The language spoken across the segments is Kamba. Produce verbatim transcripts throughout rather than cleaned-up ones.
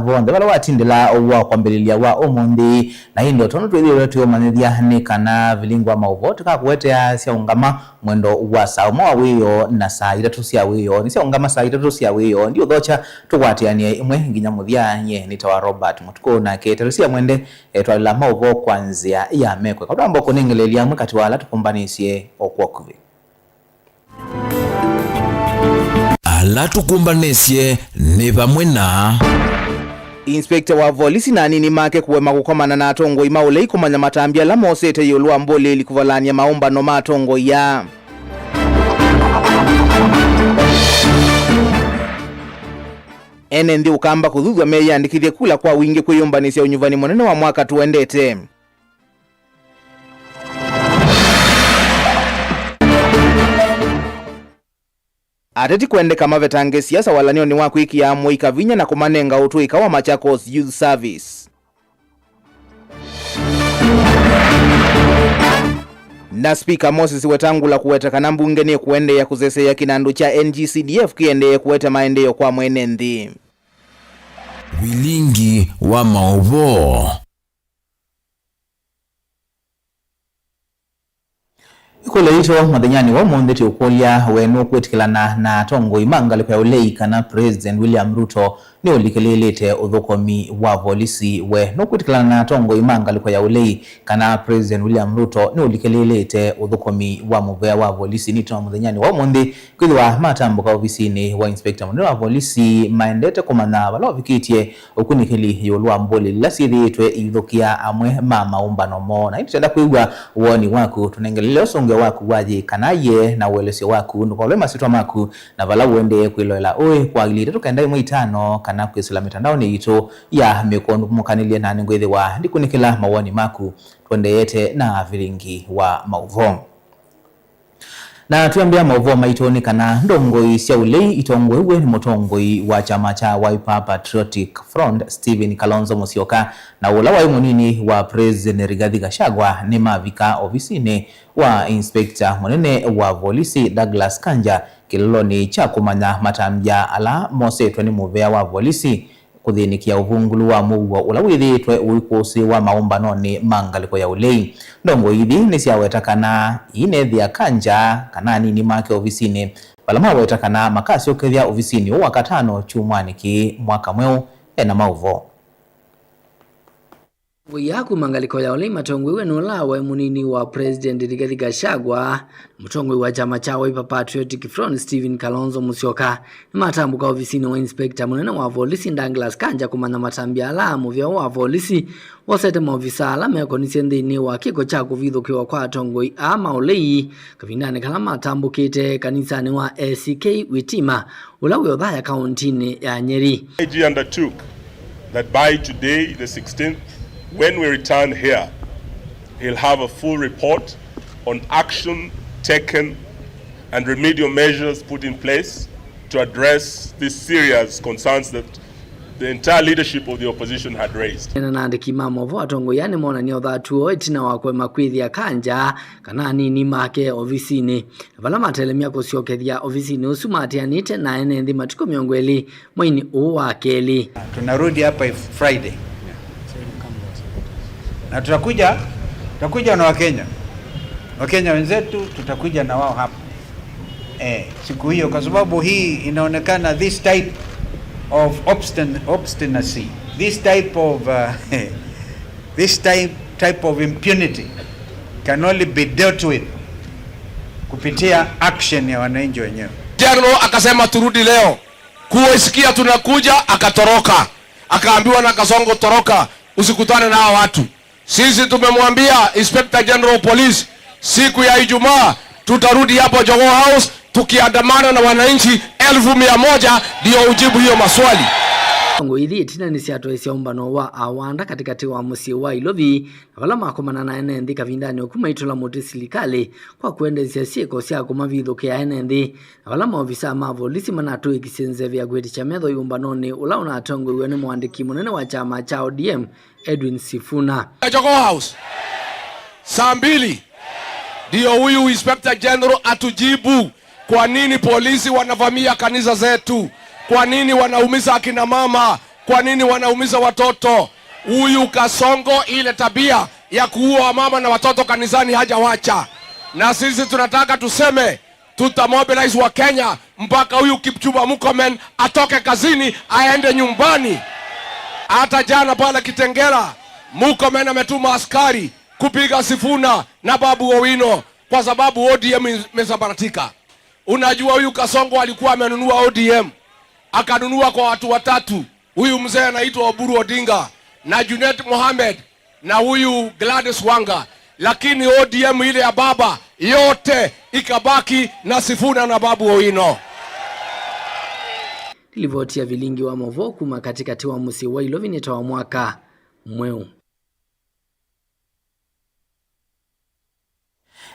Vonthe vala watindĩla ũw'o wa kwambĩlĩlya wa ũmũnthĩ, na ĩndĩ o tondũ twĩthĩĩtwe twĩũmanyĩthya nĩ kana vilingi wa maũvoo tũkakũetea syaũngama mwendo wa saa ũmwe wa wĩoo na saa itatũ sya wĩoo. Nĩsyaũngama saa itatũ sya wĩoo, ndiũthokya tũkwatĩanĩe ĩmwe nginya mũthya. Nyie nĩtawa Robert Mũtukũ, nake Teresia Mwende etwalĩla maũvoo kwa nzĩa ya mekwe. Katwamba kũnengeleelya amwe katĩ wa ala tũkũmbanĩsye o kwa ũkuvĩ. Ala tũkũmbanĩsye nĩ vamwe na. Inspector wa volisi na anini make kũema kũkomana na atongoi ma ũlei kũmanya matambya ala mosete ĩũlũ wa mbũlĩĩli kũvalany'a maũmbano ma atongoi aa. Ene nthĩ ũkamba kũthuthw'a meyĩandĩkĩthye kula kwa wingĩ kwĩyũmbanĩsya ũnyuvani mũnene wa mwaka tũendete. Ateti kwendeka mavetange siasa walany'onĩ wa kwĩkĩa amũika vinya na kũmanenga ũtũĩka wa Machakos Youth Service. Na Spika Moses Wetangula kũweta kana mbunge nĩkũendeea kũseseea kĩnandũ kya N G C D F kĩendee kũete maendeeo kwa mwene nthĩ. Vilingi wa maũvoo. Ĩkũlyo yitũ mũthenyanĩ wa ũmũnthĩ tũkũlya, we nũkwĩtĩkĩlana na atongoi ma ngalĩko ya ũlei kana President William Ruto nĩũlikĩlĩĩlĩte ũthũkũmi wa volisi? We nũkwĩtĩkĩlana na atongoi ma ngalĩko ya ũlei kana President William Ruto nĩũlikĩlĩĩlĩte ũthũkũmi wa mũvea wa volisi? Nĩtwa mũthenyanĩ wa ũmũnthĩ kwĩthĩwa matambũka ovisinĩ wa inspector mũnene wa volisi maendete kũmanya vala ũvikĩtye ũkunĩkĩli ĩũlũ wa mbũlĩĩli ila syĩthĩĩtwe iithũkĩa amwe ma maũmbano moo. Na ĩndĩ twenda kwĩw'a woni waku, tũnengele ũsũngĩo waku wa yĩ kana yĩe na ũelesyo waku, ndũkolwe masyĩtwa maku na vala ũendee kwĩloela ũĩ kwa ngili itatũ kenda ĩmwe itano kana kwĩsĩla mĩtandaonĩ yitũ ya mĩkũndũmũkanĩlye, na nĩngwĩthĩwa ndikunĩkĩla mawoni maku tũendeete na vilingi wa maũvoo. Na twĩambĩa maũvoo maitũ nĩ kana ndongoi sya ũlei itongoew'e nĩ mũtongoi wa kyama kya Wiper Patriotic Front, Stephen Kalonzo Musyoka, na ũla waĩ mũnini wa President Rigathi Gachagua nĩmavika ovisinĩ wa inspector mũnene wa volisi Douglas Kanja kĩlolonĩ kya kũmanya matambya ala mosetwe nĩ mũvea wa volisi kũthĩnĩkĩa ũvungũlu wa mũuo ũla wĩthĩĩtwe ũikũsĩĩwa maũmbanonĩ ma ngalĩko ya ũlei. Ndongoi ithi nĩsyaweta kana iinethĩa Kanja kana anini make ovisinĩ vala maweta kana makasyokethya ovisinĩ ũũ Wakatano kyumwanĩ kĩĩ mwaka mweũ. Ena maũvoo. Wĩa kuma ngalĩko ya ũlei matongoew'e nĩ ũla waĩ mũnini wa President Rigathi Gachagua, mũtongoi wa kyama kya Wiper Patriotic Front Stephen Kalonzo Musyoka, nĩmatambũka ovisinĩ wa inspector mũnene wa volisi Douglas Kanja kũmanya matambya ala mũvea wa volisi wosete maovisa ala mekonisye nthĩnĩ wa kĩko kya kũvithũkĩwa kwa atongoi aa ma ũlei kavindanĩ kala matambũkĩte kanisanĩ wa A C K Witima, ũla wĩ Othaya kaũntinĩ ya Nyeri. I G undertook that by today, the sixteenth, when we return here, he'll have a full report on action taken and remedial measures put in place to address these serious concerns that the entire leadership of the opposition had raised. Ena na andĩki ma maũvoo, atongoi aa nĩmonanie ũthatu woo ĩtina wa kũema kwĩthĩa Kanja kana anini make ovisinĩ, vala matelemya kũsyokethya ovisinĩ ũsu maatĩanĩte na ene nthĩ matukũ mĩongo ĩlĩ mweinĩ ũũ wa kelĩ. Tunarudi hapa if-, Friday. Na tutakuja, tutakuja na Wakenya. Wakenya wenzetu tutakuja na wao hapa. Eh, siku hiyo, kwa sababu hii inaonekana this type of obstin-, obstinacy, this type of, uh, this type, type of impunity can only be dealt with kupitia action ya wananchi wenyewe. General akasema turudi leo. Kuisikia tunakuja, akatoroka. Akaambiwa na Kasongo, "Toroka, usikutane na hawa watu." Sisi tumemwambia Inspector General of Police, siku ya Ijumaa tutarudi hapo Jogoo House tukiandamana na wananchi elfu mia moja ndio ujibu hiyo maswali. Ngũi ithi ĩtina nĩsyatwaisye ũmbano wa awanda katĩkatĩ wa mũsyĩ wa Ilovi, na vala makomana na ene nthĩ kavindanĩ oku maitũla mũtĩ silikalĩ kwa kũendeesya syĩko sya kũmavithũkĩa ene nthĩ, na vala maovisaa ma volisi manatũĩkisye nzeve ya kwĩtĩkya metho ĩũmbanonĩ ũla ũnatongoew'e nĩ mũandĩki mũnene wa kyama kya O D M, Edwin Sifuna. Jogoo House, saa mbili, ndio huyu Inspector General atujibu kwa nini polisi wanavamia kanisa zetu, kwa nini wanaumiza akina mama, Kwa nini wanaumiza watoto? Huyu Kasongo, ile tabia ya kuua wamama na watoto kanisani hajawacha. Na sisi tunataka tuseme, tutamobilize wa Kenya mpaka huyu Kipchumba Murkomen atoke kazini aende nyumbani. Hata jana pale Kitengela, Murkomen ametuma askari kupiga Sifuna na Babu Owino kwa sababu O D M imesambaratika. Unajua huyu Kasongo alikuwa amenunua O D M, akanunua kwa watu watatu, huyu mzee anaitwa Oburu Odinga na Junet Mohamed na huyu Gladys Wanga, lakini O D M ile ya baba yote ikabaki na Sifuna na Babu Owino. Livoti ya vilingi wa mauvoo kuma katĩkatĩ wa mũsyĩ wa Ilovi nĩ ta wa mwaka mweũ.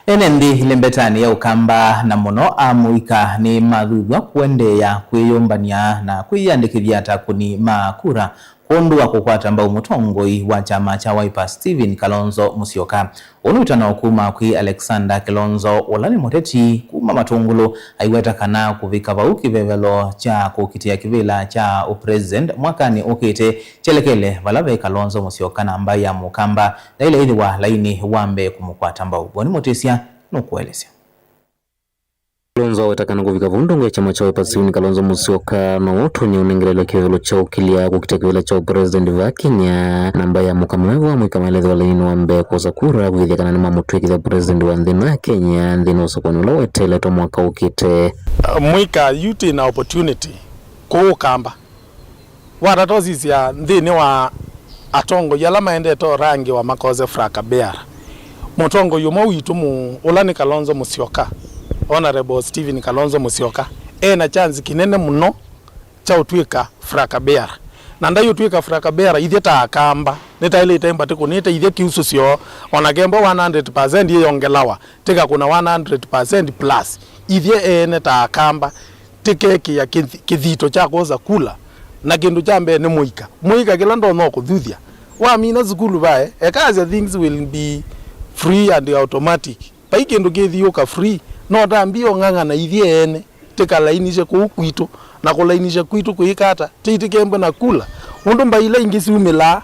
Ene nthĩ ĩlembetanĩ ya Ũkamba na mũno amũika nĩ mathuthw'a kũendeea kwĩyũmbany'a na kwĩyĩandĩkĩthya ta akũni ma kura kwondũ wa kũkwata mbau mũtongoi wa kyama kya Wiper Stephen Kalonzo Musyoka. Ũũ nĩ wĩtano kuma kwĩ Alexander Kilonzo, ũla nĩ mũteti kuma Matũngũlũ, aiweta kana kũvika vau kĩvevelo kya kũkitĩa kĩvĩla kya ũpresident mwakanĩ ũkĩte kyelekele vala ve Kalonzo Musyoka na mbaĩ ya Mũkamba ndaĩle ĩthĩwa lainĩ wa mbee kũmũkwata mbau. Boni Mũtĩsya nũkũelesya. Kalonzo aweta kana kũvika vau ndongo ya kyama kya Wiper Stephen Kalonzo Musyoka no ũtonya ũnengelelwa kĩvevelo kya ũkĩlya kũkita kĩvĩla kya ũpresident va Kenya, na mbaĩ ya Mũkamba maivo amũika maelethwa lainĩ wa mbee kwosa kura kũvĩthya kana nĩmamũtw'ĩkĩthya president wa nthĩ ĩno ya Kenya nthĩnĩ wa ũsakũani ũla weteeletwe mwaka ũkĩte. Mũika yu twĩ na opportunity kũũ Ũkamba. Watata ũsisya nthĩnĩ wa atongoi ala maendete ũrangĩwa makose flag-bearer. Mũtongoi ũmwe witũ mũũ, ũla nĩ Kalonzo Musyoka, Honorable Stephen Kalonzo Musyoka, e na chance kĩnene mũno kya ũtw'ĩka flag-bearer. Na ndai ũtw'ĩka flag-bearer, ithyĩ ta Akamba, nĩtaĩlĩte mbatĩ kũnĩte ithyĩ kĩusũsyo, o na kemba one hundred percent ĩyongelawa, tĩkakũna one hundred percent plus. Ithyĩ ene ta Akamba, tĩkekĩa kĩthi-, kĩthito kya kwosa kula, na kĩndũ kya mbee nĩ mũika. Mũika kĩla ndonya ũkũthuthya. Wamina sukulu vae, ekaasya things will be free and automatic. Vai kĩndũ kĩthiũka free, no tambie ũng'ang'ana ithyĩ ene, tĩkalainisye kũu kwitũ, na kũlainisya kwitũ kwĩka ata, tĩitĩkembwe na kula. Ũndũ mbaĩ ila ingĩ syumĩlaa,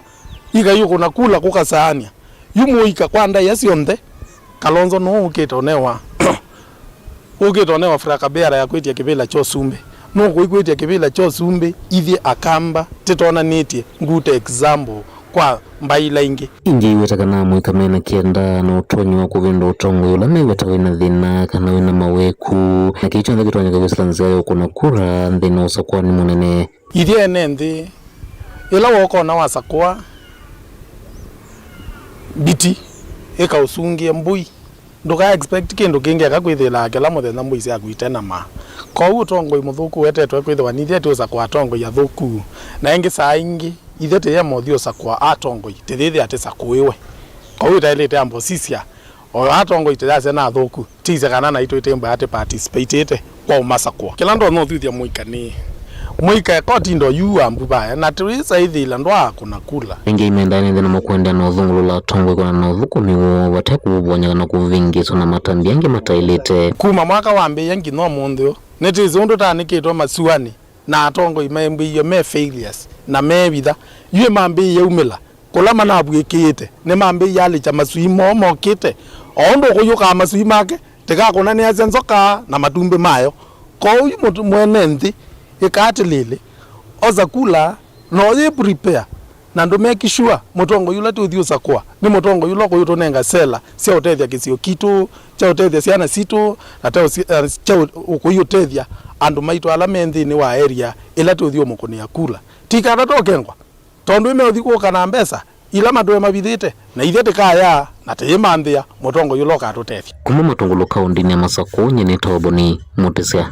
ikaiũkũna kula kũkasaanĩa. Yu mũika kwa ndaĩa syonthe, Kalonzo nũũ ũkĩte ũnewa, ũkĩte ũnewa flag-bearer ya kwĩtya kĩvĩla kya ũsumbĩ. Nũkũikwĩtya kĩvĩla kya ũsumbĩ, ithyĩ Akamba tĩtonanĩtye ngute example kwa mbaĩ ila ingĩ. Ingĩ iweta kana amũika mena kĩenda na ũtonyi wa kũvĩndũa ũtongoi ũla meweta wĩna thĩna kana wĩna mawĩku, na kĩĩ kyonthe kĩtonya kĩvĩsĩla nzĩa ya ũkũna kura nthĩnĩ wa ũsakũani mũnene. Ithyĩ ene nthĩ, ĩla wokona wasakũa mbiti ĩkaũsungĩe mbũi, ndũka expect kĩndũ kĩngĩ eka kwĩthĩlaa kĩla mũthenya mbũi syaku itenamaa. Kwoou ũtongoi mũthũku ũetetwe kwĩthĩwa nithyĩ tũũsakũa atongoi athũku, na ĩngĩ saa ingĩ ithyĩ tĩyema ũthi ũsakũa atongoi tĩyĩthĩa tĩsakũĩwe. Kwoou ĩtaĩlĩte ambo sisya, o atongoi tĩyasya na athũku. Tĩsĩ kana naitũ ĩtĩmbwa atĩ participatĩte kwa ũmasakũa. Kĩla ndonya ũthuthya mũika nĩ mũika ekotindo yu wa mbu vaya, na tũisa ĩthĩla ndwaa kũna kula. Ĩngĩ imendaa nĩ nthĩ namo kũendeea na ũthũngũlũla atongoi kwona na ũthũkũmi woo vate kũvonya kana kũvĩngĩĩswa na matambya angĩ mataĩlĩte. Kuma mwaka wambĩĩa nginya ũmũnthĩ ũũ, nĩtĩsĩ ũndũ tanĩkĩtwe masuanĩ na atongoi mambĩĩie me failures na me vitha. Yu mambĩĩie umĩla. Kũla manavw'ĩkĩĩte, nĩmambĩĩie alĩkya maswii moo mokĩte, o ũndũ ũkũyũkaa maswii make, tĩkakũnanĩasya nzoka na matumbĩ mayo. Kwoou yu mũndũ mwene nthĩ, ĩka atĩlĩlĩ, osa kula, na ũyĩ prepare, na ndũ make sure mũtongoi ũla tũũthi ũsakũa nĩ mũtongoi ũla ũkũyũtũnenga sela sya ũtethya kĩsio kitũ, kya ũtethya syana sitũ, na kya ũsi-, eh, kya ũ-, ũkũyũtethya andũ maitũ ala me nthĩnĩ wa area ĩla tũũthi ũmũkũnĩa kula. Ti kana tũkengwa. Tondũ ĩmeũthi kũka na mbesa ila matũe mavithĩte, na ithyĩ tĩkayaa na tĩyĩmanthĩa mũtongoi ũla ũkatũtethya. Kuma Matũngũlũ kaũndĩnĩ ya Masakũ, nyie nĩtawa Boni Mũtĩsya.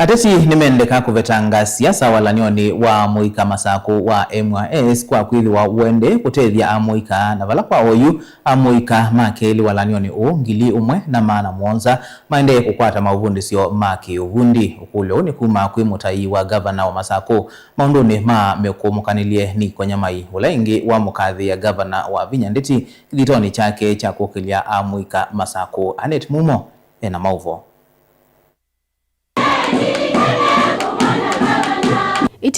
Ateti nĩmendeka kũvetanga siasa walany'onĩ wa mũika Masakũ wa M Y S kwa kwĩthĩwa ũendee kũtethya amũika, na vala kwa oyu, amũika ma kelĩ walany'onĩ ũũ ngili ũmwe na maana mũonza maendee kũkwata maũvundĩsyo ma kĩ-ũvundi. Ũkũlyo ũũ nĩ kuma kwĩ mũtai wa ngavana wa Masakũ maũndũnĩ ma mĩkũmũkanĩlye Nick Wanyamai, ũla ĩngĩ wamũkathĩĩa ngavana wa vinya ndĩti kĩthitonĩ kyake kya kũkĩlya amũika Masakũ. Annet Mumo ena maũvoo.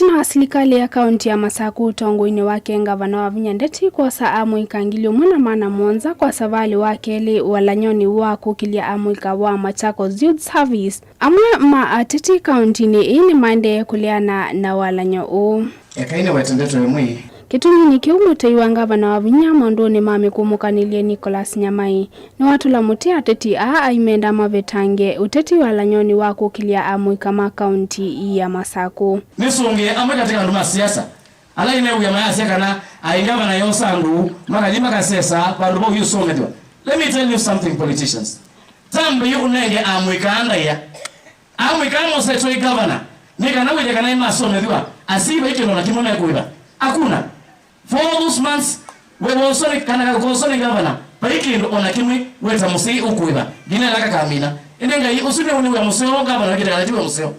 Na silikalĩ ya kaunti ya Masaku ũtongoinĩ wake ngavana Wavinya Ndeti kwosa amũika ngili ũmwe na maana mũonza kwa savalĩ wa kelĩ walany'onĩ wa kũkĩlya amũika wa Machakos Youth Service. Amwe ma ateti kauntinĩ ĩĩ nĩmaendee kũleana na walany'o ũũ. Ekai nĩwete ndeto ĩmwe. Kĩtumi nĩ kĩu mũtei wa ngavana Wavinya maũndũnĩ ma mĩkũmũkanĩlye Nicholas Nyamai nĩwatũla mũtĩ ateti aa aimenda mavetange ũteti walany'onĩ wa kũkĩlya amũika ma kaunti ya Masaku. Nĩsũngĩe amwe katika andũ ma siasa ala inewĩa mayasya kana aĩ ngavana yosa andũ makathi makasesa vandũ vau yũsomethw'a. Let me tell you something, politicians. Tambi yu ũnenge amũika ndaĩa. Amũika mosetwe ĩ ngavana nĩ kana wĩthĩe kana nĩmasomethw'a, asyai vai kĩndũ na kĩmwe mekũĩva. Hakuna. For all those months, we wosoni kana kakoso nĩ ngavana, vai kĩndũ o na kĩmwe weta mũsyai ũkũĩva nginya ĩla kakamina. Ĩndĩ Ngai, ũsu nĩ wĩa mũseo ngavana wĩkĩte kana ti wĩa mũseo?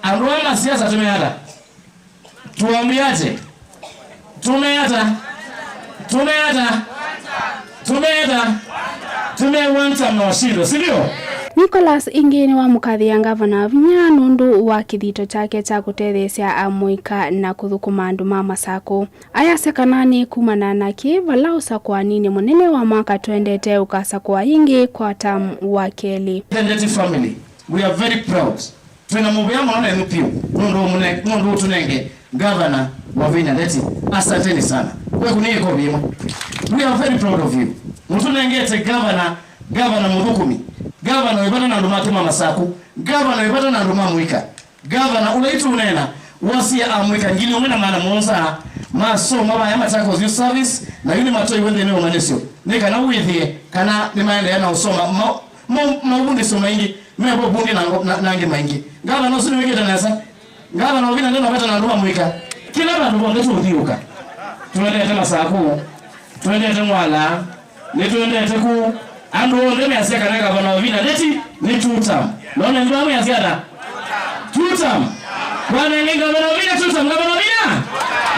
Andũ aa ma siasa tũmeata? Tuambie ate? Tumeata? Tumeata? Tumeata? Tume one term na washindwe, si ndio? Nicholas ĩngĩ nĩwamũkathĩĩa ngavana Wavinya nũndũ wa kĩthito kyake kya kũtetheesya amũika na kũthũkũma andũ ma Masaku. Ayasya kana nĩ kumana na kĩĩ vala ũsakũaninĩ mũnene wa mwaka twendete ũkasakũa yĩngĩ kwa term wa kelĩ. Extended family, we are very proud. Twĩna mũvea mũno nenyu vyũ nũndũ mũne-, nũndũ ũtũnenge ngavana Wavinya Ndeti. Asanteni sana. Kweku nĩ ĩkovi ĩmwe. We are very proud of you. Mũtũnengete ngavana, ngavana mũthũkũmi, ngavana wĩvata na andũ make ma Masaku, ngavana wĩvata na andũ ma mũika. Ngavana ũla itũneena wosie amũika ngili ũmwe na maana mũonza masoma vaya Machakos Youth Service, na yu nĩmatwaiwe nthĩnĩ wa ũmanyĩsyo nĩ kana wĩthĩe kana nĩmaendeea na ũsoma ma-, ma-, maũvundĩsyo maingĩ, mevo vundi na, na, na angĩ maingĩ. Ngavana ũsu nĩwĩkĩte nesa. Ngavana Ovina ndenaveta na andũ ma mũika kĩla vandũ vonthe tũũthiũka. Tũendete Masaku, tũendete Ng'wala, nĩtũendete kũu. Andũ onthe measya kana ngavana Ovina Ndeti nĩ two term. None nthwa measya ata? Two term. Bwana nĩ ngavana Ovina, two term, ngavana Ovina.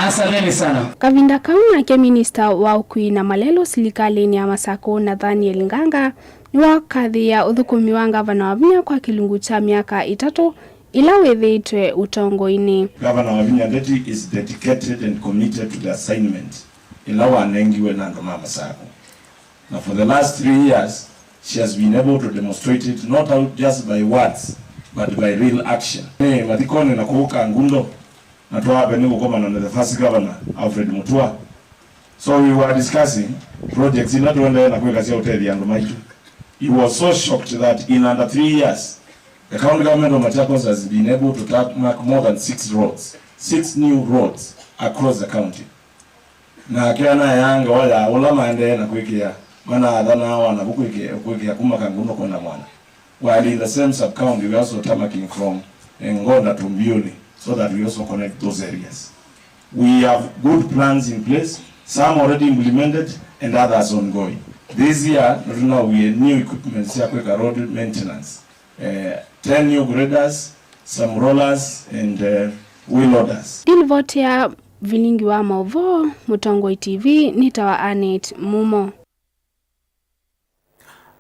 Asanteni sana. Kavinda kau nake minista wa ũkui na malelũ silikalĩnĩ ya Masaku, Nathaniel Nganga, nĩwakathĩĩa ũthũkũmi wa ngavana Wavinya kwa kĩlungu kya myaka ĩtatũ ĩla wĩthĩĩtwe ũtongoinĩ. Governor Wavinya Ndeti is dedicated and committed to the assignment ĩla wanengiwe na andũ ma Masaku. Na for the last three years, she has been able to demonstrate it not out just by words, but by real action. Nĩ mathikonĩ na kũu Kangundo, na twave nĩ kũkomana na the first governor, Alfred Mutua. So we were discussing projects ila tũendee na kwĩka sya ũtethya andũ maitũ. He was so shocked that in under three years, the county government of Machakos has been able to tarmac more than six roads, six new roads across the county. Nake anayaa ngewa ya ũla maendee na kwĩkĩa, manathanaa wanavu kwĩkĩa, kwĩkĩa kuma Kangundo kwenda Mwala. While in the same sub-county, we are also tarmacking from Ngonda to Mbiuni so that we also connect those areas. We have good plans in place, some already implemented and others ongoing. This year, nĩtũnaũie new equipment sya kwĩka road maintenance, eh, ten new graders, some rollers and, eh, wheel loaders. Ĩlivoti ya vilingi wa maũvoo, Mũtongoi T V, nĩtawa Annet Mumo.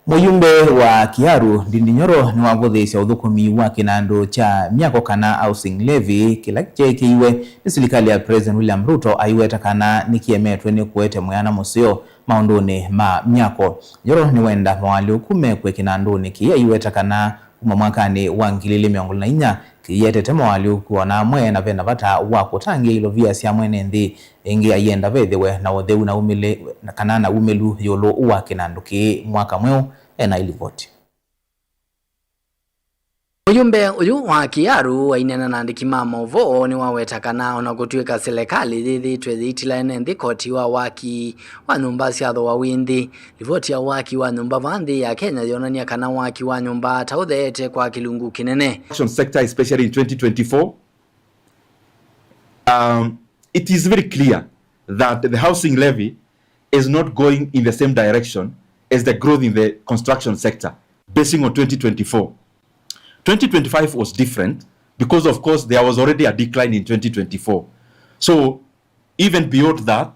Mũyumbe wa Kiaru, Ndindi Nyoro, nĩwavũthĩĩsya ũthũkũmi wa kĩnandũ kya myako kana housing levy kĩla kyeekĩiwe nĩ silikalĩ ya President William Ruto, aiweta kana nĩkĩemetwe nĩ kũete mwĩana mũseo maũndũnĩ ma myako. Nyoro nĩwenda moalyũku mekwe kĩnandũnĩ kĩĩ, aiweta kana kuma mwakanĩ wa ngili ilĩ mĩongo ĩlĩ na inya, kĩietete moalyũku o na amwe, na vena vata wa kũtangĩĩa ilovia sya mwene nthĩ. Ĩngĩ aienda vethĩwe na ũtheu na umĩlĩ, kana na umĩlu ĩũlũ wa kĩnandũ kĩĩ mwaka mweũ, ena ĩlivoti. Mũyumbe ũyũ wa Kiaru aineena na andĩki ma maũvoo nĩwaweta kana o na kũtw'ĩka silikalĩ yĩthĩĩtwe yĩitila ene nthĩ koti wa waki wa nyũmba sya thooa wĩ nthĩ, livoti ya waki wa nyũmba vaa nthĩ ya Kenya yonany'a kana waki wa nyũmba ta ũtheete kwa kĩlungu kĩnene. Construction sector, especially in twenty twenty-four, um, it is very clear that the housing levy is not going in the same direction as the growth in the construction sector, basing on twenty twenty-four. Twenty twenty-five was different because, of course, there was already a decline in twenty twenty-four. So, even beyond that,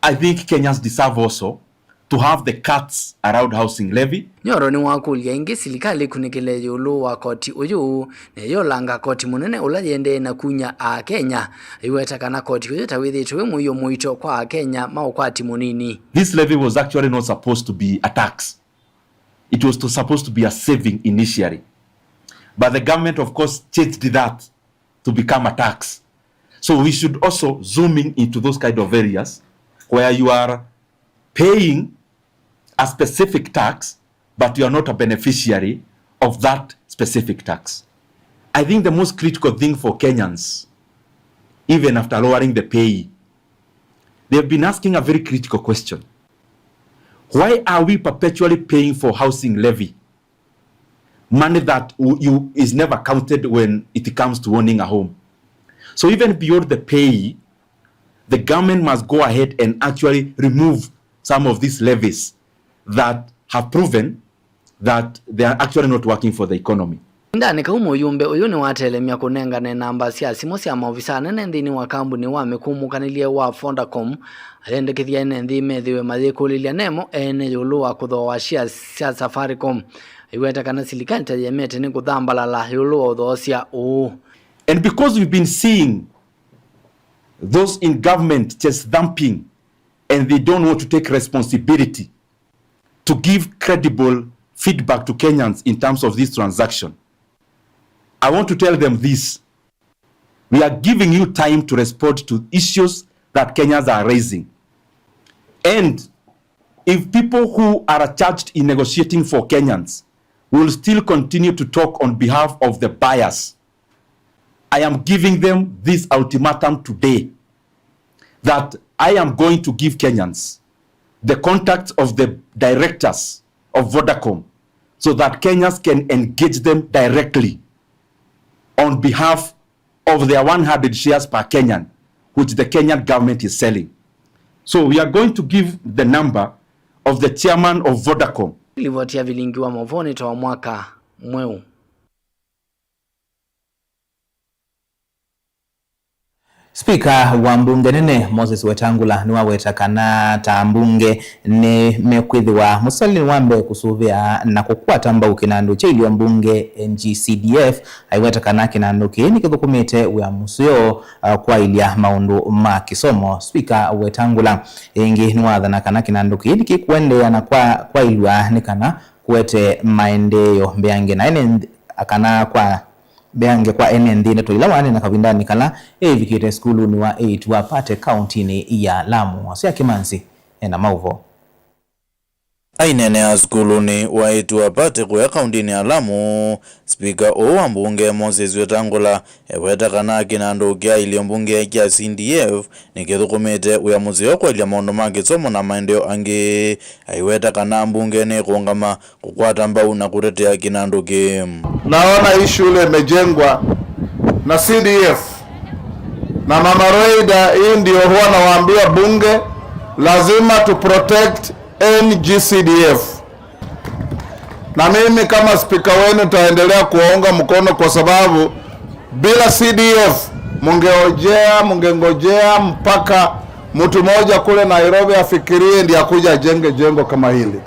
I think Kenyans deserve also to have the cuts around housing levy. Nyoro nĩwakũlya ĩngĩ silikalĩ ĩkunĩkĩle ĩũlũ wa koti ũyũ, na ĩyolanga koti mũnene ũla yĩendee na kunya Akenya, aiweta kana koti ũyũ ta wĩthĩĩtwe wĩ mũio mũito kwa Akenya ma ũkwati mũnini. This levy was actually not supposed to be a tax. It was to, supposed to be a saving initially. But the government, of course, changed that to become a tax. So we should also zoom in into those kind of areas where you are paying a specific tax, but you are not a beneficiary of that specific tax. I think the most critical thing for Kenyans, even after lowering the pay, they have been asking a very critical question. Why are we perpetually paying for housing levy? Money that w-, you, is never counted when it comes to owning a home. So even beyond the pay, the government must go ahead and actually remove some of these levies that have proven that they are actually not working for the economy. Ĩvindanĩ kau, mũyumbe ũyũ nĩwatelemya kũnengane namba sya simũ sya maovisa anene nthĩnĩ wa kambuni wa mĩkũmũkanĩlye wa Vodacom, ayendekethya ene nthĩ methĩwe mayĩkũlĩlya nemo ene ĩũlũ wa kũthooa shares sya Safaricom. Aiweta kana silikalĩ ta yemete nĩ kũthambalala ĩũlũ wa ũthoosya ũũ. And because we've been seeing those in government chest thumping and they don't want to take responsibility to give credible feedback to Kenyans in terms of this transaction, I want to tell them this. We are giving you time to respond to issues that Kenyans are raising. And if people who are charged in negotiating for Kenyans will still continue to talk on behalf of the buyers, I am giving them this ultimatum today, that I am going to give Kenyans the contacts of the directors of Vodacom so that Kenyans can engage them directly on behalf of their one hundred shares per Kenyan, which the Kenyan government is selling. So we are going to give the number of the chairman of Vodacom. Livoti ya vilingi wa mavoni ta wa mwaka mweu. Spika wa mbunge nene Moses Wetangula nĩwaweta kana ta mbunge nĩmekwĩthĩwa mũsitalĩnĩ wa mbee kũsũvĩa na kũkwata mbau kĩnandũ kya ilio mbunge N G C D F, aiweta kana kĩnandũ kĩĩ nĩkĩthũkũmĩte wĩa mũseo, uh, kwaĩlya maũndũ ma kĩsomo. Spika Wetangula ĩngĩ nĩwathana kana kĩnandũ kĩĩ nĩkĩkũendeea na kwa, kwaĩlw'a nĩ kana kũete maendeeo mbeange na ene nth-, kana kwa mbeange kwa ene nthĩ. Ndeto ila waneena kavindanĩ kala eĩvikĩte sukulunĩ wa Eitu wa Pate kauntinĩ ya Lamu. Wasya Kĩmanzi ena maũvoo. Aineenea sukulunĩ wa Eitu wa Pate kũya kauntinĩ ya Lamu, spika ũũ wa mbunge Moses Wetangula eweta kana kĩnandũ kya ilio mbunge kya C D F nĩkĩthũkũmĩte wĩa mũseo kwaĩlya maũndũ ma kĩsomo na maendeeo angĩ. Aiweta kana mbunge nĩkũũngama kũkwata mbau na kũtetea kĩnandũ kĩĩ. Naona hii shule imejengwa na C D F. Na Mama Roida, hii ndio huwa nawaambia bunge, lazima tu protect N G C D F. Na mimi kama spika wenu nitaendelea kuwaunga mkono kwa sababu bila C D F mungengojea, mungengojea mpaka mtu mmoja kule Nairobi afikirie ndiye akuja ajenge jengo kama hili.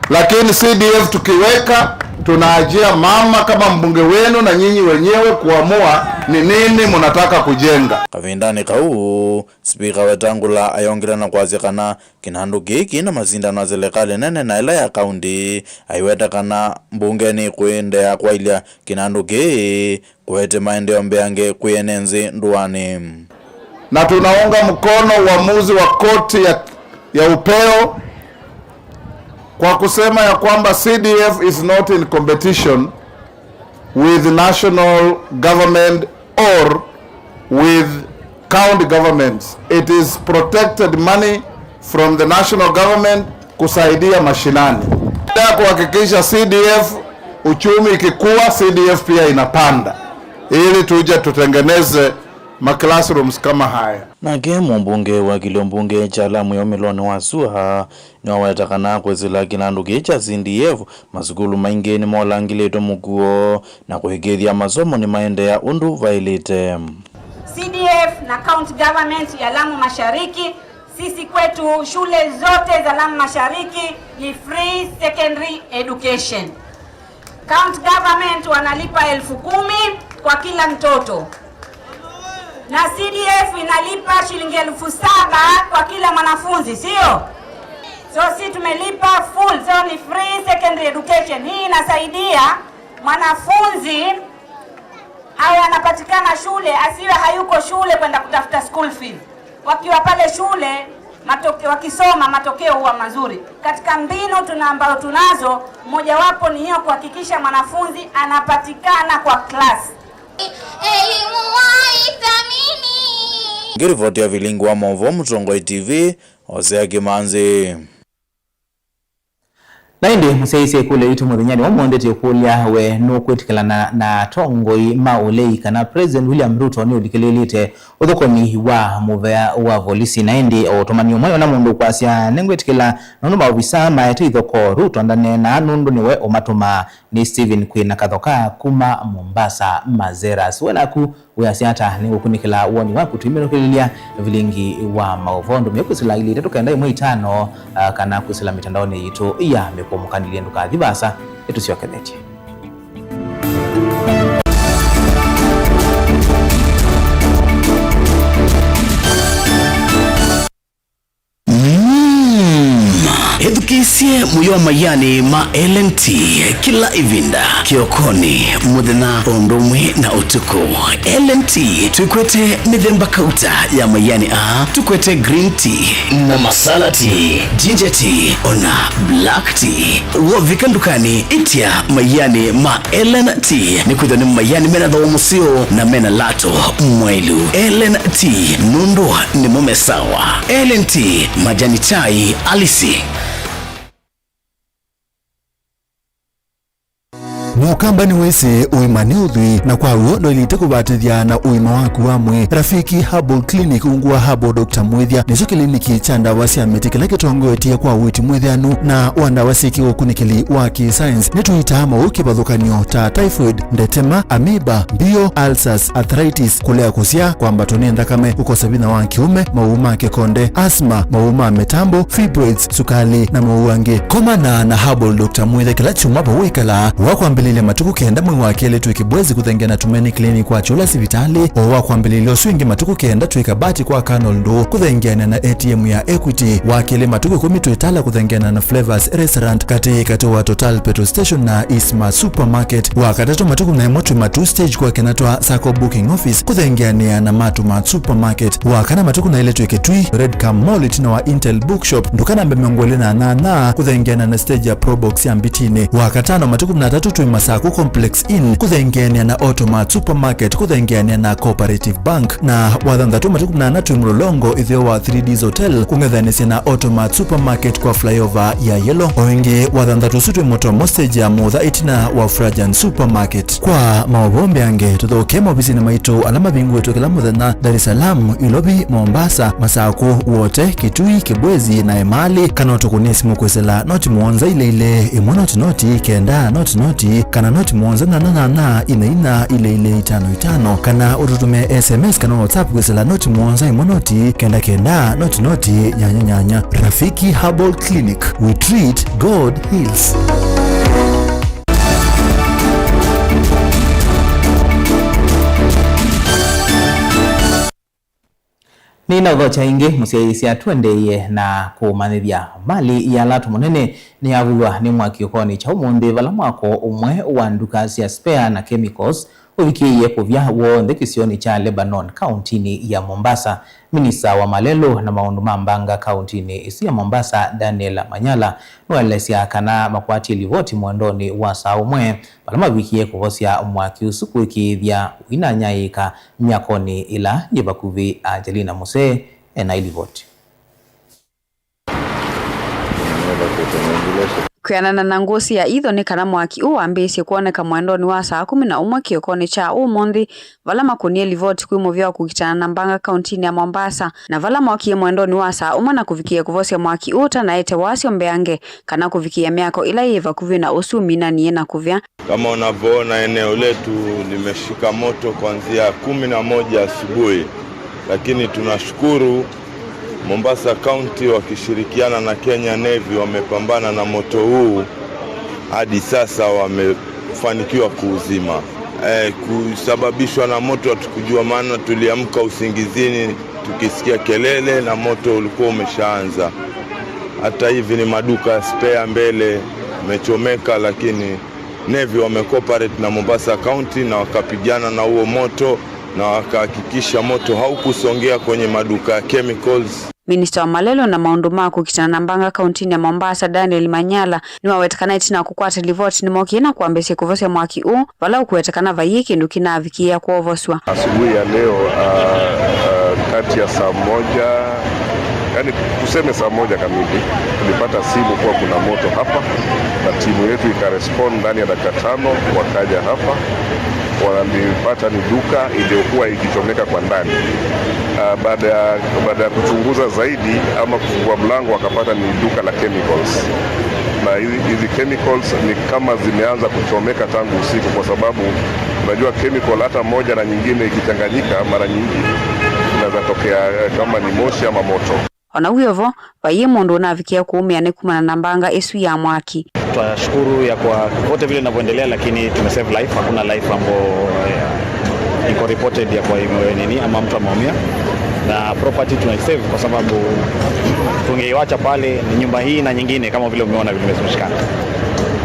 Lakini C D F tukiweka, tunaachia mama kama mbunge wenu na nyinyi wenyewe kuamua ni nini mnataka kujenga. Kavindanĩ kau, spika Wetangula ayongela na kwasya kana kĩnandũ kĩĩ kĩna masindano ya silikalĩ nene na ĩla ya kaunti, aiweta kana mbunge nĩkũendeea kwaĩlya kĩnandũ kĩĩ kũete maendeeo mbeange kwĩ ene nthĩ ndũanĩ. Na tunaunga mkono uamuzi wa koti ya, ya upeo kwa kusema ya kwamba C D F is not in competition with national government or with county governments. It is protected money from the national government kusaidia mashinani. Kuhakikisha C D F, uchumi ikikua, C D F pia inapanda, ili tuje tutengeneze ma classrooms kama haya. Nake mũmbunge wa kĩlio mbunge kya Lamu ya ũmĩlonĩ wa sua nĩwaweta kana kwĩsĩla kĩnandũ kĩĩ kya C D F, masukulu maingĩ nĩmolangĩlĩtwe mũkuo na kũĩkĩĩthya masomo nĩmaendeea ũndũ vaĩlĩte. C D F na County Government ya Lamu Mashariki, Sisi kwetu shule zote za Lamu Mashariki ni free secondary education. County government wanalipa elfu kumi kwa kila mtoto. Na C D F inalipa shilingi elfu saba kwa kila mwanafunzi, sio? So si tumelipa full, so ni free secondary education. Hii inasaidia mwanafunzi awe anapatikana shule, asiwe hayuko shule kwenda kutafuta school fees. Wakiwa pale shule, matoke-, wakisoma, matokeo huwa mazuri. Katika mbinu tuna, ambayo tunazo, mojawapo ni hiyo, kuhakikisha mwanafunzi anapatikana kwa class. Elimu waithamini. Ngĩrivoti ya Vilingi wa Maũvoo, Mũtongoi T V, Hosea Kĩmanzi. Na ĩndĩ mũsyaĩĩsya ĩkũlyo yitũ mũthenyanĩ wa ũmũnthĩ, twĩkũlya, we nũkwĩtĩkĩlana na atongoi ma ũlei kana President William Ruto nĩũlikĩlĩĩlĩte ũthũkũmi wa mũvea wa volisi? Na ĩndĩ o ũtũmani ũmwe, ona mũndũ ũkwasya, "Nĩngwĩtĩkĩla nũndũ maovisa maete ithokoo, Ruto ndaneenaa nũndũ nĩwe ũmatũmaa." Nĩ Stephen Kwĩna Kathoka kuma Mombasa, Mazeras. We naku wĩasya ata? Nĩngũkunĩkĩla woni waku tũiminũkĩlĩlya Vilingi wa Maũvoo. Ndũmĩa kwĩsĩla ilĩ itatũ kenda ĩmwe itano, ah, kana kwĩsĩla mĩtandaonĩ yitũ ya mĩkũmũkanĩlye. Ndũkathi vaasa, nĩtũsyokethetye. Mm. Ĩthukĩĩsye mũyo wa maianĩ ma L N T kĩla ĩvinda, kĩokonĩ, mũthenya, o ũndũ ũmwe na ũtukũ. L N T twĩkwete mĩthemba kauta ya maianĩ aa, tũkwete green tea na masala tea, ginger tea, ona black tea. Wovika ndukanĩ, ĩtya maianĩ ma L N T, nĩkwĩthĩwa nĩ maianĩ mena thooa mũseo na mena lato mwaĩlu. L N T, nũndũ nĩmo me sawa. L N T, majani chai halisi. Mũkamba nĩwĩsĩ ũima nĩ ũthwii, na kwa w'o ndwaĩlĩte kũvatĩthya na ũima waku wa mwĩĩ. Rafiki Herbal Clinic, ungu wa Herbal Doctor Mwĩthya, nĩkyo kĩliniki kya ndawa sya mĩtĩ kĩla kĩtongoetye kwa ũiiti mwĩthĩanu na wa ndawa syĩ kĩũkunĩkĩli wa kĩ-science. Nĩtũitaa mawau kĩvathũkany'o ta typhoid, ndetema, amoeba, mbio, ulcers, arthritis, kũlea kũsyaa, kwambatwa nĩ nthakame, kũkosa vinya wa kĩũme, mawau ma kĩkonde, asthma, mawau ma mĩtambo, fibroids, sukalĩ, na mawau angĩ. Komana na Herbal Doctor Mwĩthya kĩla kyumwa vau wĩkalaa. Wa kwambĩlĩlya matukũ kenda mwei wa kelĩ twĩ Kibwezi kũthengeana na Tumaini Clinic kwa Kyũla sivitalĩ. O wa kwambĩlĩlya ũsu ĩngĩ matukũ kenda twĩ Kabati kwa Colonel Ndũũ kũthengeana na A T M ya Equity. Wa kelĩ matukũ ĩkũmi twĩ Tala kũthengeana na Flavors Restaurant katĩ katĩ wa Total Petrol Station na Eastmart Supermarket. Wa katatũ matukũ na ĩmwe twĩ Matuu Stage kwa Kenatwa Sacco Booking Office kũthengeanĩa na Matumart Supermarket. Wa kana matukũ na ĩlĩ twĩ Kitui, Red Cam Mall ĩtina wa Intel Bookshop, nduka namba mĩongo ĩlĩ na nyanya, kũthengeana na stage ya Probox ya Mbitinĩ. Wa katano matukũ na atatũ twĩ Masaku Complex Inn kũthengeanĩa na Automart Supermarket kũthengeanĩa na Cooperative Bank. Na wa thanthatũ matukũ na ana twĩ Mlolongo ĩtheo wa Three Ds Hotel kũng'ethanĩsya na Automart Supermarket kwa flyover ya Yellow. O ĩngĩ wa thanthatũ ũsu twĩ Mũtomo stage ya Mũtha ĩtina wa Frajan Supermarket. Kwa maũvoo mbeange, tũthokee maovisinĩ maitũ ala mavingũĩtwe kĩla mũthenya, Dar es Salaam, Ilovi, Mombasa, Masaku, Wote, Kitui, Kibwezi, na Emali, kana ũtũkũnĩe simũ kwĩsĩla noti mũonza ilĩ ilĩ, ĩmwe noti noti, kenda noti noti, kana noti mũonza nyanya nyanya, ina ina, ilĩ ilĩ, itano itano, kana ũtũtũmĩe S M S kana WhatsApp kwĩsĩla noti mũonza ĩmwe noti, kenda kenda, noti noti, nyanya nyanya. Rafiki Herbal Clinic, we treat, God heals. Nĩnaũthokya ĩngĩ, mũsyaĩĩsya, tũendeeye na kũmanyĩthya. Mali ya Lato Mũnene nĩyavulwa nĩ mwaki ũkonĩ kya ũmũnthĩ, vala mwako ũmwe wa nduka sya spare na chemicals ũvikĩĩie kũvya w'onthe kĩsionĩ kya Lebanon, kauntinĩ ya Mombasa. Minista wa malelũ na maũndũ ma mbanga kauntinĩ ĩsu ya Mombasa, Daniel Manyala, nĩwaelesya kana makwatie livoti mwendonĩ wa saa ũmwe vala mavikie kũvosya mwaki ũsu kũĩkĩĩthya ũinanyaĩĩka myakonĩ ĩla yĩ vakuvĩ. Angelina Musee ena ilivoti. Kwĩanana na ngũsĩ ya itho nĩ kana mwaki ũũ wambĩĩsye kwoneka mwendonĩ wa saa kũmi na ũmwe kĩokonĩ kya ũmũnthĩ, vala makũnie livoti kwĩ mũvĩa wa kũkitana na mbanga kauntinĩ ya Mombasa, na vala mokie mwendonĩ wa saa ũmwe na kũvikĩĩa kũvosya mwaki ũũ ũtanaete wasyo mbeange kana kũvikĩĩa mĩako ĩla yĩ vakuvĩ na ũsu ũminanie na kũvya. Kama unavyoona, eneo letu limeshika moto kuanzia kumi na moja asubuhi, lakini tunashukuru Mombasa County wakishirikiana na Kenya Navy wamepambana na moto huu, hadi sasa wamefanikiwa kuuzima. Eh, kusababishwa na moto hatukujua, maana tuliamka usingizini tukisikia kelele na moto ulikuwa umeshaanza. Hata hivi ni maduka ya spare mbele imechomeka, lakini Navy wamecooperate na Mombasa County na wakapigana na huo moto na wakahakikisha moto haukusongea kwenye maduka ya chemicals. Minista wa malelũ na maũndũ ma kũkitana na mbanga kauntinĩ ya Mombasa, Daniel Manyala, nĩwaweta kana ĩtina wa kũkwata livoti nĩmokie na kwambĩĩsya kũvosya mwaki ũũ, vala ũkũweta kana vaiĩ kĩndũ kĩnaavikĩĩa kwovosw'a. Asubuhi ya leo, ah, ah, kati ya saa moja, yani tuseme saa moja kamili, tulipata simu kuwa kuna moto hapa, na timu yetu ikarespond ndani ya dakika tano, wakaja hapa, walipata ni duka iliyokuwa ikichomeka kwa ndani. Ah, baada ya, baada ya kuchunguza zaidi ama kufungua mlango, wakapata ni duka la chemicals. Na hizi, hizi chemicals ni kama zimeanza kuchomeka tangu usiku, kwa sababu unajua chemical hata moja na nyingine ikichanganyika, mara nyingi inaweza tokea, eh, kama ni moshi ama moto. O na wĩ o vo, vaiĩ mũndũ ũnavikĩe kũũmĩa nĩ kumana na mbanga ĩsu ya mwaki. Twashukuru ya kwa kote vile inavyoendelea, lakini tumesave life, hakuna life ambayo, eh, iko reported ya kwa ime-, nini, ama mtu ameumia, na property tumesave kwa sababu tungeiwacha pale, ni nyumba hii na nyingine kama vile umeona vile zimeshikana.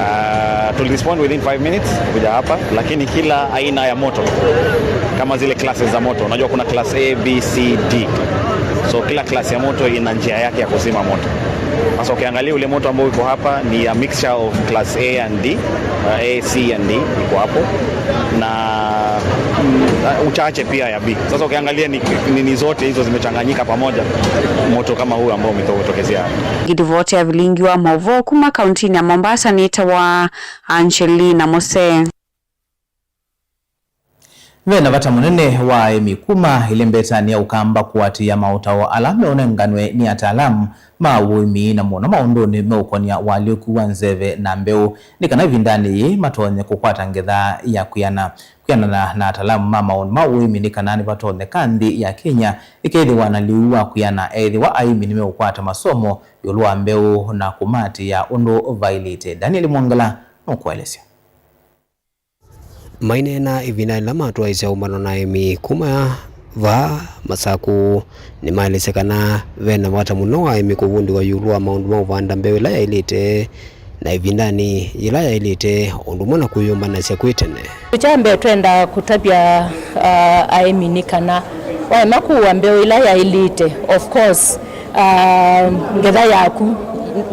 Ah, tulirespond within five minutes kuja hapa, lakini kila aina ya moto, kama zile classes za moto, unajua kuna class A, B, C, D. So kila class ya moto ina njia yake ya kuzima moto. Sasa ukiangalia ule moto ambao uko hapa ni a mixture of class A and D, uh, A, C and D iko hapo, na, mm, uh, uchache pia ya B. Sasa ukiangalia ni, ni, ni zote hizo zimechanganyika pamoja, moto kama huu ambao umetokezea hapa. Ngĩlivoti ya vilingi wa maũvoo kuma kauntinĩ ya Mombasa nĩtawa Angelina Mose. Ve na vata mũnene wa aĩmi kuma ĩlembetanĩ ya Ũkamba kũatĩĩa maũtao ala meũnenganwe nĩ ataalamu ma ũĩmi, na mũno maũndũnĩ meũkonia ũalyũku wa nzeve na mbeũ, nĩ kana ĩvindanĩ yĩĩ matonye kũkwata ngetha ya kwĩana. Kwĩanana na ataalamu ma maũndũ ma ũĩmi, nĩ kana nĩvatonyeka nthĩ ya Kenya ĩkethĩwa na lĩu wa kwĩana ethĩwa aĩmi nĩmeũkwata masomo ĩũlũ wa mbeũ na kũmaatĩĩa ũndũ vaĩlĩte. Daniel Mwongela nũkũelesya. Maineena ĩvinda yĩla matwaĩĩsya ũmbano na aĩmi kuma vaa Masakũ, nĩmaelesya kana ve na vata mũno wa aĩmi kũvundĩwa ĩũlũ wa maũndũ ma ũvanda mbeũ ĩla yaĩlĩte na ĩvindanĩ yĩla yaĩlĩte, ũndũ ũmwe na kwĩyũmbanasya kwĩ tene. Kya mbee, twenda kũtavya, uh, aĩmi nĩ kana waema kũua mbeũ ĩla yaĩlĩte, of course, ah, ngetha yaku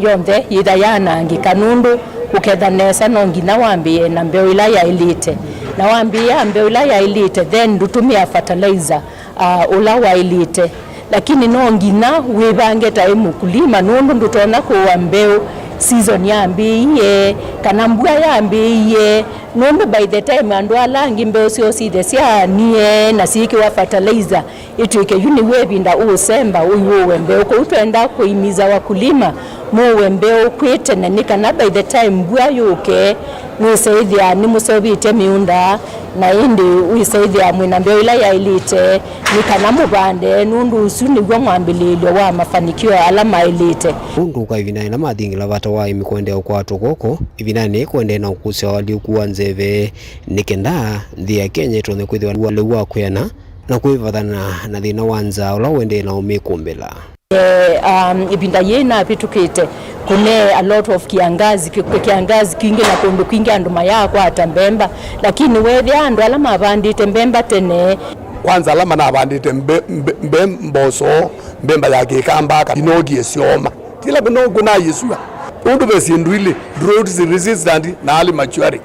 yonthe yĩtha yaanangĩka, nũndũ kũketha nesa no nginya wambĩĩe na mbeũ ĩla yaĩlĩte. Na wambĩĩa mbeũ ĩla yaĩlĩte, then ndũtũmĩa fertilizer, ah, ũla waĩlĩte. Lakini no nginya wĩvange ta ĩ mũkulima, nũndũ ndũtonya kũũa mbeũ season yambĩĩie, kana mbua yambĩĩie, nũndũ by the time andũ ala angĩ mbeũ syoo syĩthe syaanie na syĩkĩwa fertilizer, ĩtw'ĩke yu nĩw'o ĩvinda ũũsemba ũiũũe mbeũ. Kwoou twenda kũimiza wakulima mũũe mbeũ kwĩ tene, nĩ kana by the time mbua yũke, nĩwĩsa ĩthĩa nĩmũseũvĩtye mĩũnda, na ĩndĩ wĩsa ĩthĩa mwĩna mbeũ ĩla yaĩlĩte, nĩ kana mũvande, nũndũ ũsu nĩw'o mwambĩlĩĩlyo wa mafanikio ala maĩlĩte. Ũndũ ũka ĩvinda yĩla mathingĩla vata wa aĩmi kũendeea ũkwatwa kw'oko, ĩvindanĩ kũendee na ũkũsya ũalyũku wa nzeve, nĩ kenda nthĩ ya Kenya ĩtonye kwĩthĩwa na lĩu wa kwĩana na kwĩvathana na thĩna wa nzaa ũla ũendee na ũmĩkũmbĩla. Eh, um, ĩvinda yĩĩ navĩtũkĩte, kũne a lot of kiangazi, kĩ-, kiangazi kingĩ na kũndũ kwingĩ andũ mayaakwata mbemba, lakini weethĩa andũ ala mavandĩte mbemba tene. Kwanza ala manavandĩte mbe-, mbe-, mbe-, mboso, mbemba ya kĩkamba, inokie syoma. Kĩla kũno kũnayĩsua. Ũndũ ve syĩndũ ilĩ, drought resistant na early maturing.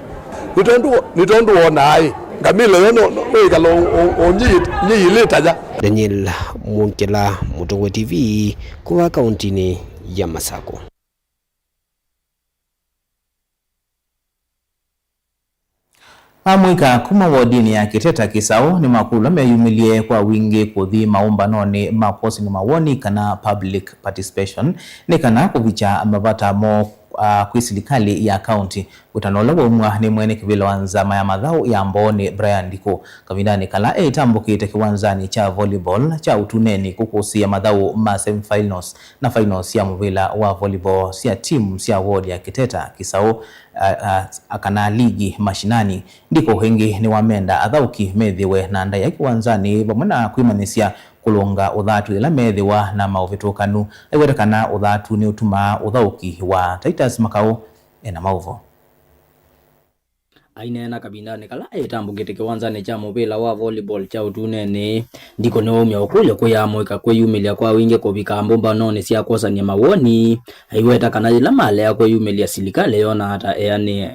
Nĩ tondũ, nĩ tondũ wonaa ĩ, ngamĩla yo no, no, no ĩkala o, o, o nyiyĩ-, nyiyĩlĩta ya. Daniel Mwongela, Mũtongoi T V, kuma kauntinĩ ya Masakũ. Amũika kuma wodinĩ ya Kĩteta Kĩsaũ nĩmakũlw'a meyumĩlye kwa wingĩ kũthi maũmbanonĩ ma kwosanw'a mawoni kana public participation nĩ kana kũvikya mavata moo ah, kwĩ silikalĩ ya kaunti. Ũtano ũla waumw'a nĩ mwene kĩvĩla wa nzama ya mathaũ ya Mbooni, Brian Ndikũ, kavindanĩ kala etambũkĩte kĩwanzanĩ kya volleyball kya Ũtuneni kũkũsĩĩa mathaũ ma semifinals na finals sya mũvĩla wa volleyball sya timu sya ward ya Kiteta Kisaũ, a, a, a, kana ligi mashinani. Ndikũ ĩngĩ nĩwamenda athaũki methĩwe na ndaĩa kĩwanzanĩ vamwe na kwĩmanyĩsya kũlũnga ũthatu yĩla meethĩwa na maũvĩtũkanu. Aiweta kana ũthatu nĩũtumaa ũthaũki wa Titus Makaũ ena maũvoo. Aineena kavindanĩ kala etambũkĩte kĩwanzanĩ kya mũvĩla wa volleyball kya Ũtuneni, Ndikũ nĩwaumya ũkũlyo kwĩ amũika kwĩyumĩlya kwa wingĩ kũvika mbũmbanonĩ sya kwosany'a mawoni, aiweta kana yĩla malea kwĩyumĩlya, silikalĩ yonaa ta eanĩe.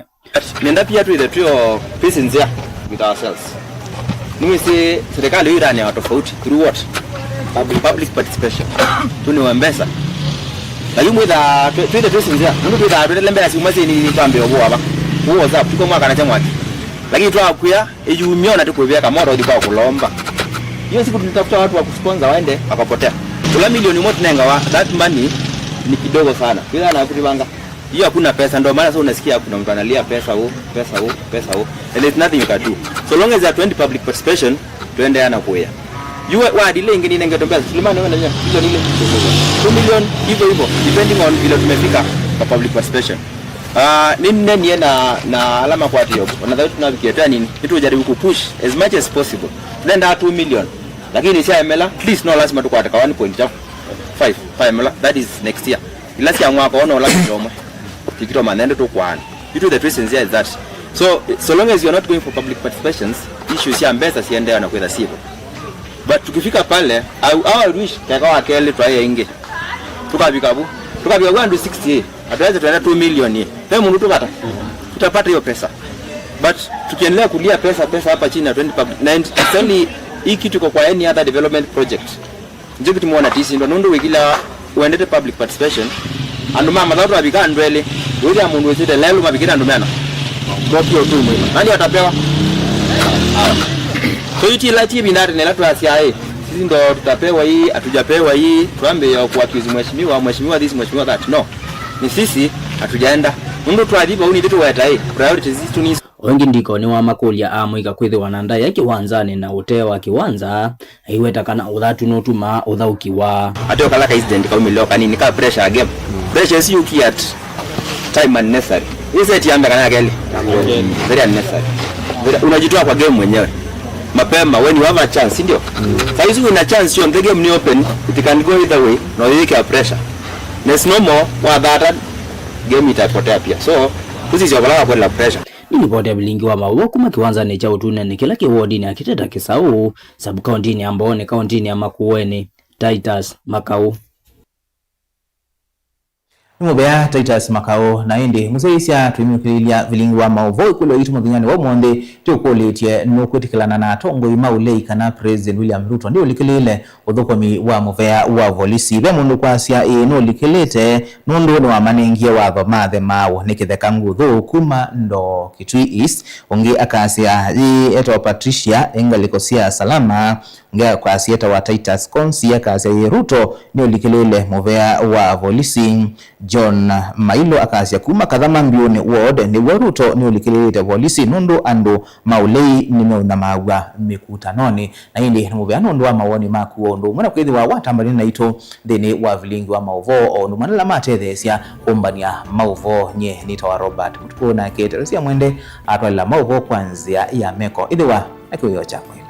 Nenda pia twĩthe twĩo twĩsĩ nzĩa with ourselves. Nĩwĩsĩ serikali ĩyo ĩtanĩawa tofauti through what? Public, public participation. Tũnĩwe mbesa. Na yu mwĩtha twĩ- twĩthe twĩsĩ nzĩa. Nũndũ twĩthaa twĩtele mbesa syuma syĩ nini twambĩe ũvũa va. Kũu WhatsApp, tuko mwaka na kya mwaki. Lakini twakwĩa ĩyumya ona tũkwĩvĩa kamoto ũthi kwa kũlomba. Hiyo siku tulitafuta watu wa kusponsor waende, wakapotea. Kula milioni moja tunengawa, that money ni kidogo sana. Kila na kutibanga. Hiyo hakuna pesa, ndio maana sasa unasikia kuna mtu analia pesa huu, pesa huu, pesa huu. And there's nothing you can do. So long as there are twenty public participation, tuendeana kuya. Yu wa delay ingĩ ninengetwe mbesa, tulimane wenda nya, milioni ile. Two million, hivyo hivyo, depending on vile tumefika kwa public participation. Ah, ninenie na, na alama kwa tiyo. Wanadhani tunafikia tena nini? Nitujaribu kupush as much as possible. Tunaenda two million. Lakini syaemela, please, no lazima tukwate ka one point five. Paemela, that is next year. Ila sya mwaka ona ũla kĩomwe. Tikito manende tũkwaana. Due to the reasons here is that. So, so long as you are not going for public participations, issues sya mbesa siendeea na kwĩtha sivo. But tukifika pale, I, I wish keka wa kelĩ twaye ingi. Tukafika vu. Tukafika vu andu sixty. Hatuwezi tuenda two million hii. Pe mundu tupata. Tutapata hiyo pesa. But tukiendelea kulia pesa, pesa hapa chini na twenty public. Na and actually, hii kitu iko kwa any other development project. Njo kitu muona tisi ndo nundu wikila uendete public participation. Andu ma mathaũ twavika andu elĩ. Wĩthĩa mũndũ wĩsĩte lelũ mavikĩte andu mena. Ndokio tu mwĩma. Nani atapewa? Hawa. So yu ti ĩla ti ĩvinda atĩ nĩla twasya ĩ, sisi ndo tutapewa hii, hatujapewa hii, tuambie ya kuaccuse mheshimiwa, mheshimiwa this, mheshimiwa that. No. Ni sisi hatujaenda. Nundu twathi vau nithu tuweta ĩ, priorities zitũ ni O ĩngĩ Ndikũ nĩwamakũlya amũika kwĩthĩwa na ndaĩa kĩwanzanĩ na ũtee wa kĩwanza, aiweta kana ũthatu nũtumaa ũthaũkiwa. Ateo kala ka incident kaumĩle o kanini ka pressure game. Pressure ĩsu yũkie at time unnecessary. Hii set ya mbeka na kelĩ. Very unnecessary. Very, unajitoa kwa game mwenyewe. Mapema when you have a chance, si ndio? Saa hizi una chance, sio the game ni open, it can go either way. Na uiweke pressure. Na it's normal, wathata game itapotea pia. So, tusisio kala kwa pressure. Nĩ livoti ya vilingi wa maũvoo kuma kĩwanzanĩ kya Ũtuneni kĩla kĩ wodinĩ ya Kiteta Kisaũ, sub-kauntinĩ ya Mbooni, kauntinĩ ya Makueni, Titus Makaũ. Nĩ mũvea Titus Makaũ. Na ĩndĩ mũsyaĩĩsya tũimũkĩlĩlya vilingi wa maũvoo ĩkũlyo yitũ mũthenyanĩ wa ũmũnthĩ, tũkũlĩtye nũkwĩtĩkĩlana na atongoi ma ũlei kana President William Ruto nĩũlikĩlĩĩle ũthũkũmi wa mũvea wa volisi. Ve mũndũ kwasya ĩĩ nũlikĩlĩte nũndũ nĩwamanengie watho mathe maaũ nĩ kĩtheka nguthu kuma Ndoo Kitui East. Ũngĩ akasya yĩĩ etawa Patricia e ngalĩko sya Salama. Ũngĩ akasya etawa Titus Konsi akasya yĩĩ Ruto nĩũlikĩlĩĩle mũvea wa volisi. John Mailo akasya kuma Kathama Mbiũnĩ ward nĩw'o Ruto nĩũlikĩlĩĩte volisi nũndũ andũ ma ũlei nĩmeũnyamaaw'a mĩkutanonĩ. Na ĩndĩ nĩ mũvea nũndũ wa mawoni maku o ũndũ ũmwe na kwĩthĩwa watambanĩe naitũ nthĩnĩ wa vilingi wa maũvoo o ũndũ ũmwe na ala matetheesya kũmbany'a maũvoo. Nyie nĩtawa Robert Mũtukũ, nake Teresia Mwende atwalĩla maũvoo kwa nzĩa ya meko. Ĩthĩwa na kĩwĩoo kya kwĩ.